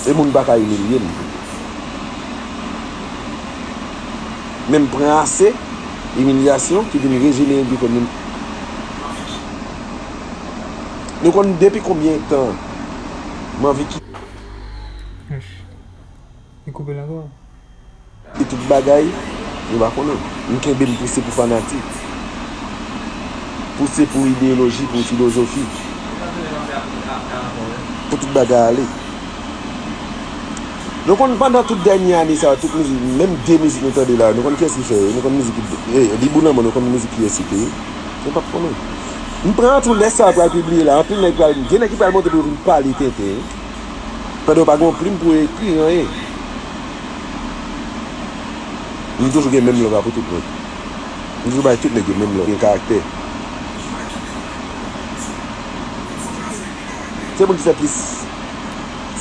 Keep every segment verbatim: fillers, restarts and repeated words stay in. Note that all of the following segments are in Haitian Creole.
E moun pa ka imilye m. Men m pran ase imilyasyon ki vin rejenere bikòn nou. Nou konn depi konbyen tan m anvi ki- Li koupe l ankò. E tout bagay, nou pa konnen. M kenbe m pouse pou fanatik. Pouse pou ideyoloji, pou filozofi. Pou tout bagay ale. Nou konn pandan tout dènye ane sa yo, tout mizik, menm de mizik nou tande la, nou konn kiyès ki fè yo, nou konn mizik, eh, Li Boul Lanmò, nou konn mizik kiyès ki te ye. Nou p ap konnen. M pran tou lè sa yo pral pibliye la, anpil nèg pral, gen nèg ki pral monte pou yo vin pale tenten. Pandan yo pa gen yon plim pou yo ekri anyen. M toujou gen menm love la pou tout moun. M toujou bay tout nèg yo menm love, gen karaktè. Se moun ki fè plis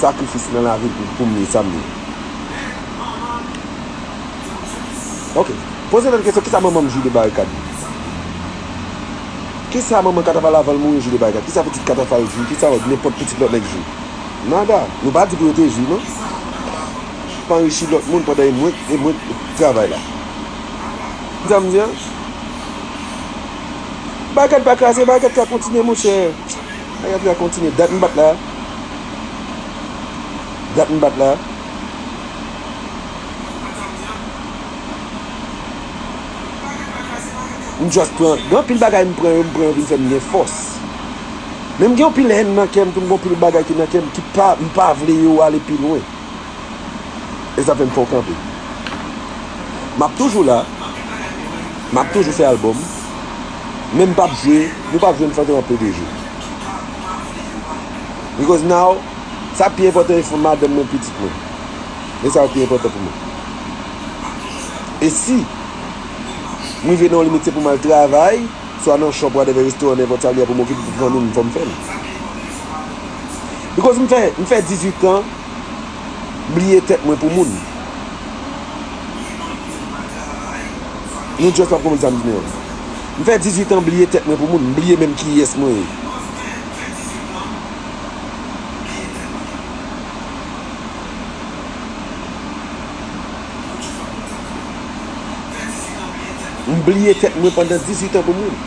sakrifis nan lavi l pou, pou m ye sa m ye. Ok. Poze tèt kesyon, kisa manman m jwi de Barikad? Kisa manman Katafal avan l mouri jwi de Barikad? Kisa pitit Katafal jwi? Kisa nenpòt pitit lòt nèg jwi? Nada. Nou pa di pou yo te jwi, non. Pa anrichi lòt moun pandan e mwen, e mwen k travay la. Sa m di a? Barikad pa kraze, Barikad ka kontinye, monchè. Barikad ka kontinye. Dat m bat la. Dat m bat la. M just pran. Gen anpil bagay m pran yo, m pran yo vin fè m gen fòs. Men m gen anpil hèn nan kè m, tou m gen anpil bagay ki nan kè m, ki pa, m pa vle yo ale pi lwen. E sa fè m fè w kanpe. M ap toujou la. M ap toujou fè albòm. Men m p ap jwe, nou p ap jwenn Fantom ap pede jwe. Because now, sa k pi enpòtan e fè madanm mwen, pitit mwen. E sa k pi enpòtan pou mwen. E si m rive nan yon limit, se pou m al travay, swa nan shop, whatever, restoran, nenpòt sa l ye, pou m okipe fanmi m, fò m fè l. Because m fè, m fè dizuit an, bliye tèt mwen pou moun. Nou just p ap konprann sa m di nou an. M fè dizuit an bliye tèt mwen pou moun, m bliye menm kiyès mwen ye. M bliye tèt mwen pandan dizuit an pou moun.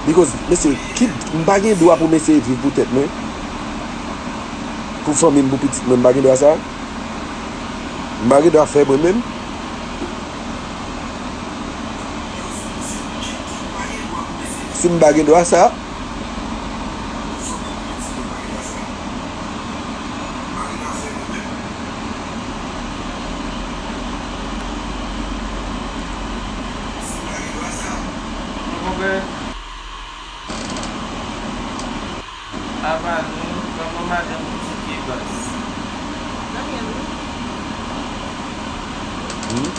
Because, mesye, ki, m pa gen dwa pou m eseye viv pou tèt mwen, pou fanmi m, pou pitit mwen, m pa gen dwa sa. M pa gen dwa fè mwen menm. Si m pa gen dwa sa, Apa nou, kòman madanm ou fouke baz? Hmm?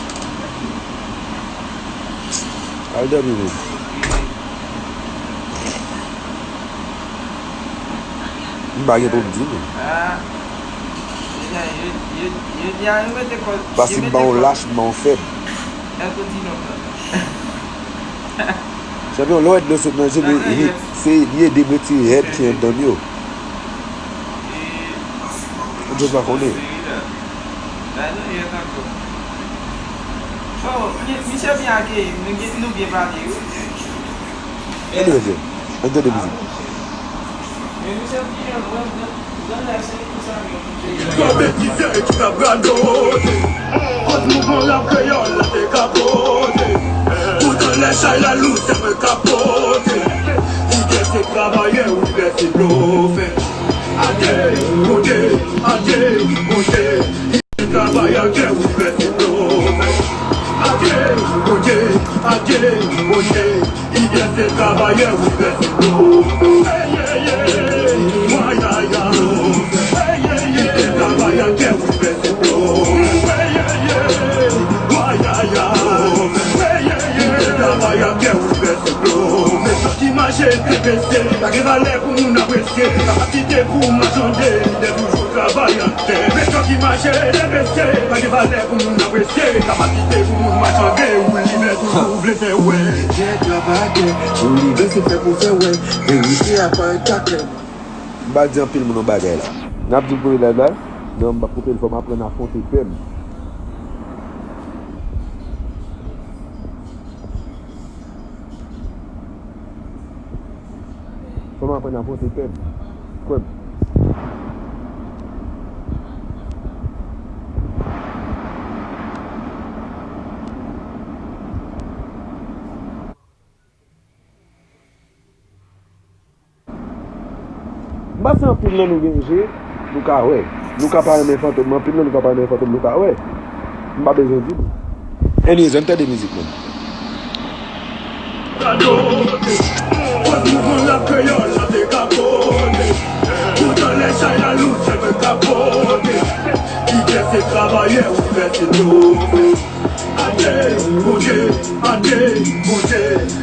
Al dòmi, men. M pa gen pou m di, men. Ah. Yo, yo, yo, yo di a, yo mete kò, paske m pa yon lach, m pa yon fèb. Èske w di non? Chanpyon, lè w wè dlo sot nan je m, se li ede m retire hèd ki anndan m yo. Ou just pa konnen. Bon, misye byen akeyi m, nou byen pale wi. Ann tande, ann tande mizik. Konpetitè ki t ap radote. Kot mouvman rap kreyòl la te ka pote. Poutan lè chay la lou, se mwen k ap pote. Libète travayè, libète blofè. Adye, Bondye, adye, Bondye. Travay ak kè ouvè se blofè. Adye, Bondye, adye, Bondye. Libète travayè ouvè se blofè. Ey, ey, ey, wayaya. Ey, ey, ey, travay ak kè ouvè se blofè. Ey, ey, ey, wayaya. Ey, ey, ey, travay ak kè ouvè se blofè. Mechan ki mache, te bese, pa gen valè pou moun apresye. Kapasite pou machande, lidè toujou travay an tè. Mechan ki mache, te bese, pa gen valè pou moun apresye. Kapasite pou moun Tande, Oliver toujou vle fè wè. Jè travayè, Oliver se fè pou fè wè. Verite a parèt ka klè. M pa di anpil moun yon bagay la. N ap di m koupe live la. Non, m p ap koupe l, fò m aprann afwonte pè m. Fò m aprann afwonte pè m. Kwè m. M panse anpil nan nou gen je, nou ka wè. Nou ka pa renmen fantom, men anpil nan nou ka pa renmen fantom, nou ka wè. M pa bezwen di nou. Anyways, ann tande mizik mwen. Kot mouvman la kreyòl la te kapote. Poutan lè chay la lou, se mwen kapote. Kite se travayè, ou fè se nou. Ade, Bondye, ade, Bondye,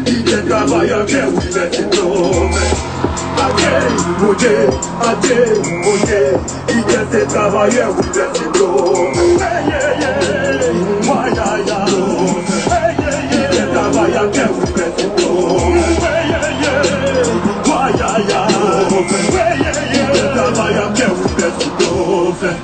kite travayè, kè ou fè se nou. Ade, Bondye, ade, Bondye, kite se travayè, ou fè se nou. Hey, hey, hey, wayaya. Hey, hey, hey, kite travayè, kè ou fè se nou. Hey, hey, hey, wayaya. Hey, hey, hey, kite travayè, kè ou fè se nou.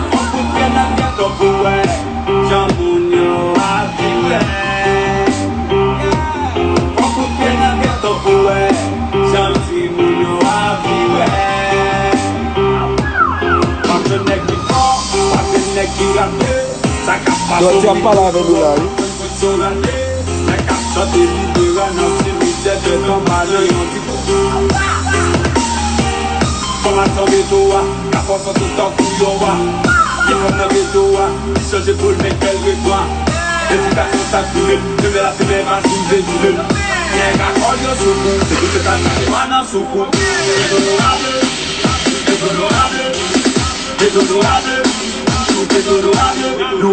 Fò kout pye nan geto pou wè jan moun yo ap viv. Fò kout pye nan geto pou wè jan timoun yo ap viv. W ap jwenn nèg ki fò, w ap jwenn nèg ki rape. Sa k ap pase w ap pale avè nou la, wi. Nèg k ap chante libera nan simitè, tèt anba nan yon ti kou. Fòmasyon geto a, k ap fòse w tankou yon wa. Gen fanm nan geto a, ki chanje po l, men kè l ret nwa. Edikasyon sa k file, fimè la fimè, machine vezile. Nèg a kòl yo sou kou, se pou se sa ki pa nan sou kou. Dezonorab, dezonorab, dezonorab, nou dezonorab, nou.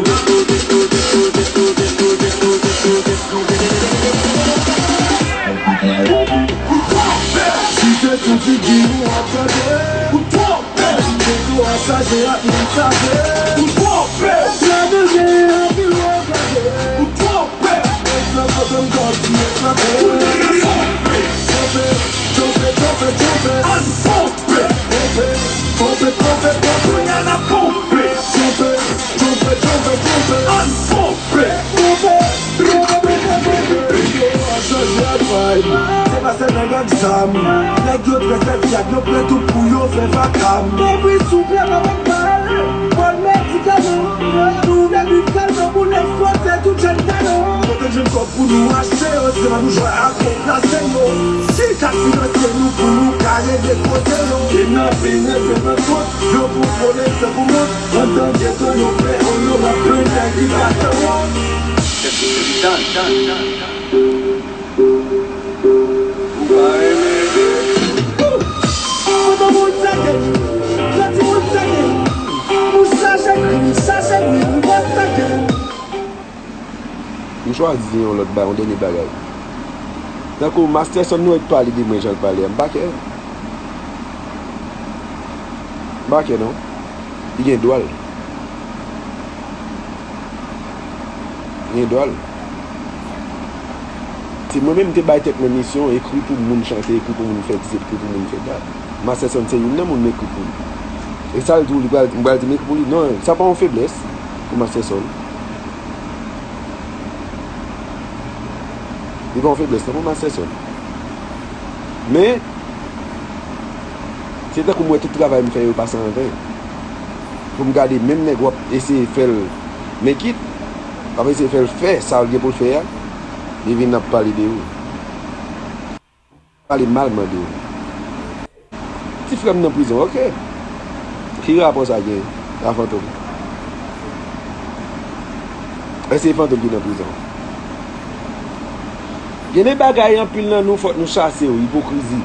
Si se sou figi nou ap tande. Ou twò pè. Geto a chaje ak moun save. Ou twò pè. Gade gen anpil wè gade. Ou twò pè. Mèt nan kote m kòb ki eklate. Ou twò pè. Twò pè, twò pè, twò pè, twò pè. Ann twò pè. Twò pè, twò pè, twò pè, twò pè. Kounye a n ap twò pè. Twò pè, twò pè, twò pè, twò pè. Ann twò pè. Twò pè. Yo a chanje ak vibe. Se pa sèl nèg ak zam. Nèg yo trè sèl syak, yo prè tou pou yo fè vakam. Kèbri souple, pa bann pale. Pran medikaman. Tounen bit kalman pou n ekspoze tout jèn talan. Kote n jwenn kòb pou nou achte yo, se pa nou jwe ak konplase yo. Ki ka finanse nou pou nou ka regle kote yo? Kidnapin, rete nan kont, yo pou vole, se pou mont. Anndan geto yo fè onorab, plen nèg ki ka fè wont. Ou pa renmen. Foto moun seke, lè timoun seke, nou chache krim, chache bri, nou pa seke. M chwazi yon lòt ba-, yon dènye bagay. Tankou Masterson, nou wè k pale de mwen jan l pale a, m pa kè. M pa kè non. Li gen dwa l. Li gen dwa l. Se mwen menm m te bay tèt mwen misyon, ekri pou moun chante, ekri pou moun fè dis, ekri pou moun fè dat. Masterson se youn nan moun m ekri pou li. E sa l di w, li pral, m pral di m ekri pou li. Non, sa pa yon feblès pou Masterson. Li pa yon feblès non pou Masterson. Men, se tankou m wè tout travay m fè yo pase an ven. Pou m gade menm nèg w ap eseye fè l make it, w ap eseye fè l fè sa l gen pou l fè a, li vin ap pale de ou. Pale malman de ou. Ti frè m nan prizon, oke. Ki rapò sa gen a Fantom? Èske se Fantom ki nan prizon? Gen de bagay anpil nan nou fòk nou chase yo, ipokrizi.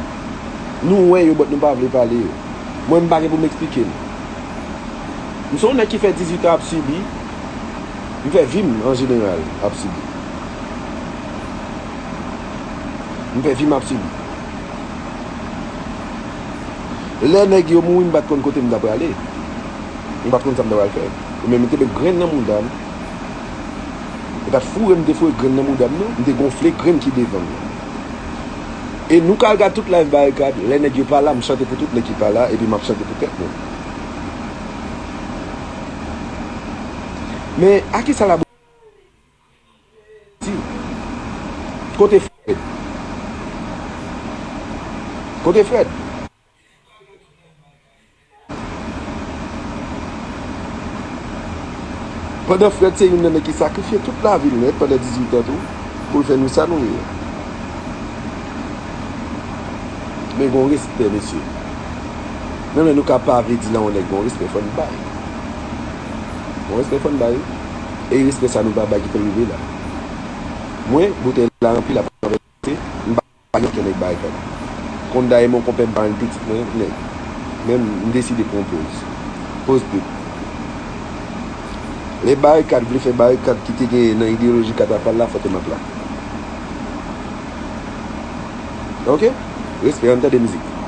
Nou wè yo, but nou pa vle pale yo. Mwen, m pa gen pou m eksplike l. M se yon nèg ki fè dizuit an ap sibi. M fè vi m an jeneral ap sibi. M fè vi m ap sibi. Lè nèg yo mouri, m pa t konn kote m ta prale. M pa t konn sa m ta pral fè. Ou menm, m te met grenn nan mouda m. E pa t foure m te foure grenn nan mouda m, non. M te gonfle grenn ki devan m nan. E nou ka al gad tout live Barikad, lè nèg yo pa la, m chante pou tout nèg ki pa la, epi m ap chante pou tèt mwen. Men, a ki sa la Di, kote Fred? Kote Fred? Pandan Fred se youn nan nèg ki sakrifye tout lavi l nèt pandan dizuit an tou, pou l fè nou sa nou ye. Men gon respè, mesye. Menm lè nou ka pa vle di la yon nèg gon respè, fò n bay. Gon respè fò n bay. E respè sa nou pa bay ki fè l rive la. Mwen, boutèy la ranpli, l ap ranvèse, m pa bay okenn nèg Barikad. Konn dayè mon konpè m pa menm pitit mwen, nèg. Men m deside pran poz. Poz pip. Lè Barikad vle fè Barikad ki te genyen nan ideyoloji katafal la, fò te m ap la. Ok? Respè, ann tande mizik.